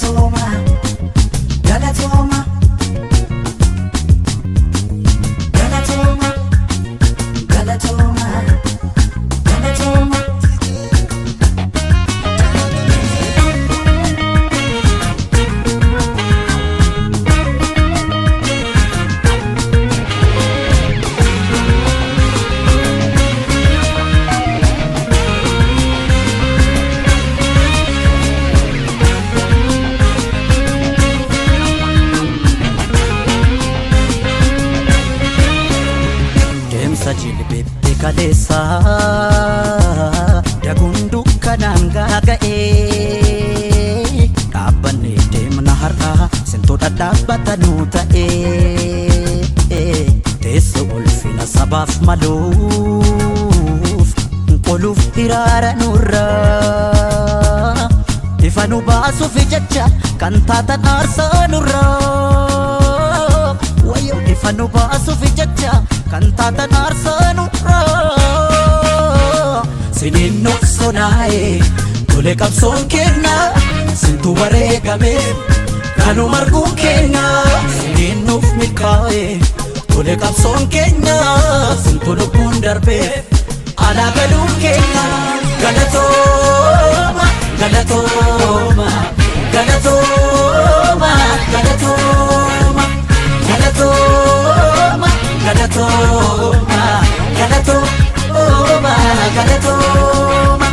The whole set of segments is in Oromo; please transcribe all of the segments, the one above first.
Galatooma, galatooma, galatooma, galatooma, galatooma. Deemsa jilbeetti kaleessa daguun dukkanaan gaaga'ee dhaabbannee deemna har'a sintoota dhaabbatanuu ta'ee teessoo ulfina sabaaf maluuf qoluuf hiraara nurraa ifa nu baasuuf jecha kan taatan aarsaa nurraa wayyoo ifa nu baasuuf jecha kan taatan aarsaa nurraa siniin nuuf sonaa'e tole qabsoon keenya sintu wareegame kanuma arguun keenya siniin nuuf milkaa'e tole qabsoon keenya sintu lubbuun darbee alaa galuun keenya. Galatooma, galatooma, galatooma, galatooma, galatooma, galatooma, galatooma, galatooma.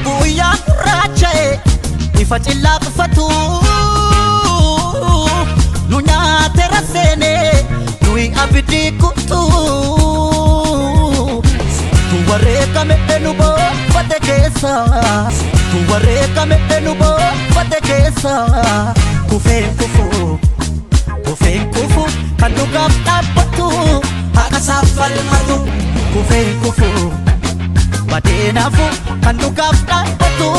Guyyaa gurraacha'e ifa cillaa qufatu nu nyaateera seenee nuyi abidii kutu tu wareegame nu boonfate keessa tu wareegame nu boonfate keessa kufeen kufu kufeen kufu kan dhugaaf dhaabbatu haqa isaaf falmatu kufeen kufu badeenaafu kan dhugaaf dhaabbatu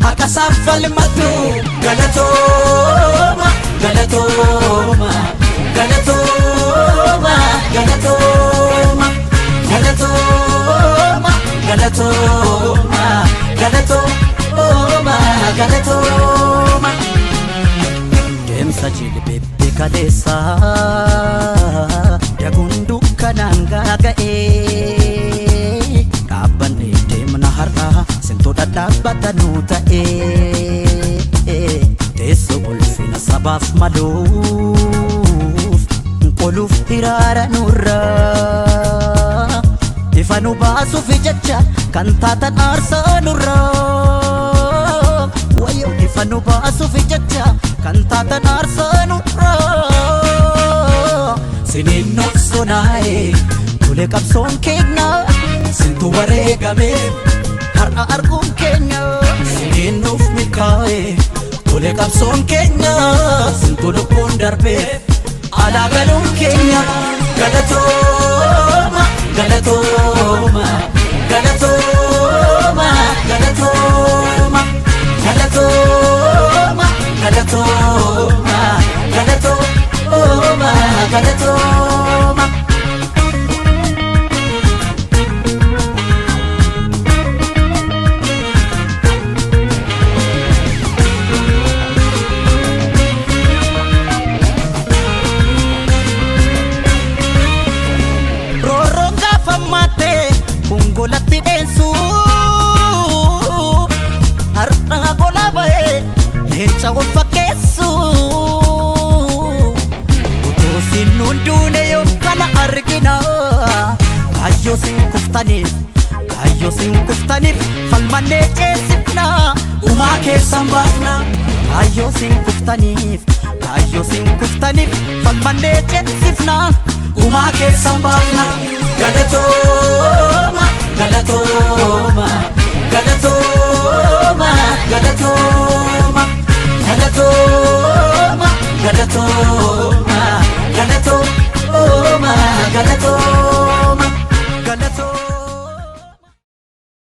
haqa isaaf falmatu. Galatooma, galatooma, galatooma, galatooma, galatooma, galatooma, galatooma, galatooma. Deemsa jilbeetti kaleessa daguun dukkanaan gaaga'ee dhaabbannee deemna har'a sintoota dhaabbatanuu ta'ee teessoo ulfina sabaaf maluuf qoluuf hiraara nurraa ifa nu baasuuf jecha kan taatan aarsaa nurraa wayyoo ifa nu baasuuf jecha kan taatan aarsaa nurraa siniin nuuf sonaa'e tole qabsoon keenya sintu wareegame har'a arguun keenya siniin nuuf milkaa'e tole qabsoon keenya sintu lubbuun darbee alaa galuun keenya. Galatooma, galatooma, galatooma, galatooma, galatooma, galatooma, galatooma, galatooma. Roorroon gaafa maattee kun golatti dheensu har'a gola ba'ee leenca wal fakkeessu utuu sin nuun duune yoo kana argina kaayyoo sin kuftaniif kaayyoo sin kuftaniif falmannee ceesifna umaa keessan baafna kaayyoo sin kuftaniif kaayyoo sin kuftaniif falmannee ceesifna umaa keessan baafna. Galatooma, galatooma, galatooma, galatooma, galatooma, galatooma, galatooma, galatooma.